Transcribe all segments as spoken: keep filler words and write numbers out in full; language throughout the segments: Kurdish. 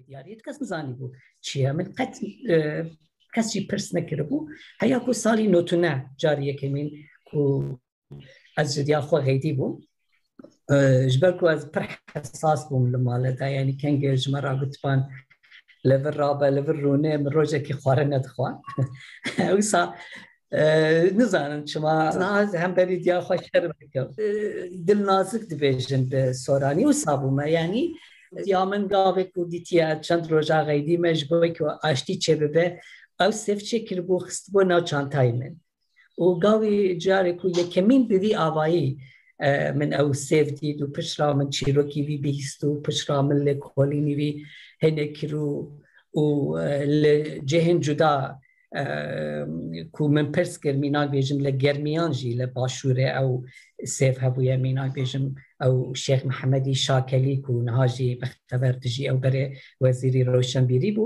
diyariyê, kes nizanîbû çi ye. Min qet, e, kes jî pirs nekiribû. Heya ku salî notune carî yekemîn ku ez ji diya xwe xeydî bûm. E, ji ber ku ez pir hesas bûm li male de, yanî kengê ji me re gotibûn, li vir rabe, li vir rûne, min rojekî xwarin nedixwar. Wisa, e, nizanim çima, niha hemberî diya xwe şerm dikim. E, dil nazik dibêjin bi soranî, wisa bûme. Yanî diya min gavê ku dîtiye çend roja xeydî me, ji bo ku aştî çêbibe, ew sêv çêkiribû, xistibû nav çantayê min. Û gavê carê ku yekemîn bi vî avayî, e, min ew sêv dît û pişt re min çîrokî vî bihîst û pişt re min lêkolînî vî hene kir û, û, e, li cihên cuda, e, ku min pirs kir, mînak bêjim li Germiyan jî li Başûrê ew sêv hebûye, mînak bêjim ew Şêx Mihemedî Şakelî ku niha jî bextever dijî ew berê wezîrî roşenbîrî bû.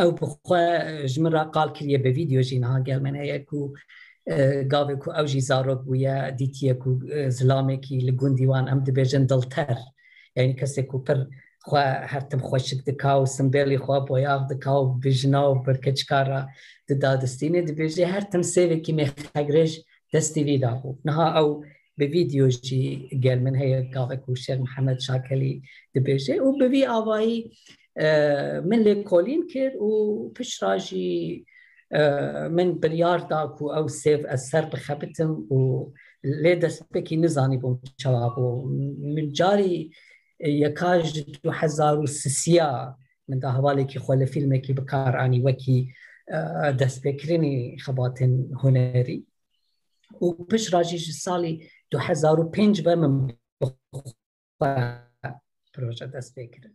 Ew bi xwe ji min re qal kiriye, bi vîdeo jî niha gel min heye ku, e, gavê ku ew jî zarok bûye, dîtiye ku, e, zilamekî li gundî wan, em dibêjin dilter. Yanî kesê ku pir xwe her tim xweşik dika û simbêlî xwe boyax dika û bi jina û bi keçika re dida distînê, dibêje her tim sêvekî mêxegrêj destî vî dabû. Niha ew bi vîdeo jî gel min heye, gavê ku Şêx Mihemed Şakelî dibêje û bi vî avayî, e, min lêkolîn kir û pişt re jî, e, min biryar da ku ew sêv ez ser bixebitim û lê destpêkî nizanîbûm çawa bû. Min carî yeka ji du hezar û sisiya min da hevalekî xwe li fîlmekî bi kar anî wekî, e, destpêkirinî xebatên hunerî. Û pişt re jî ji salî du hezar û pênc ve min bi xwe proje dest pê kirin.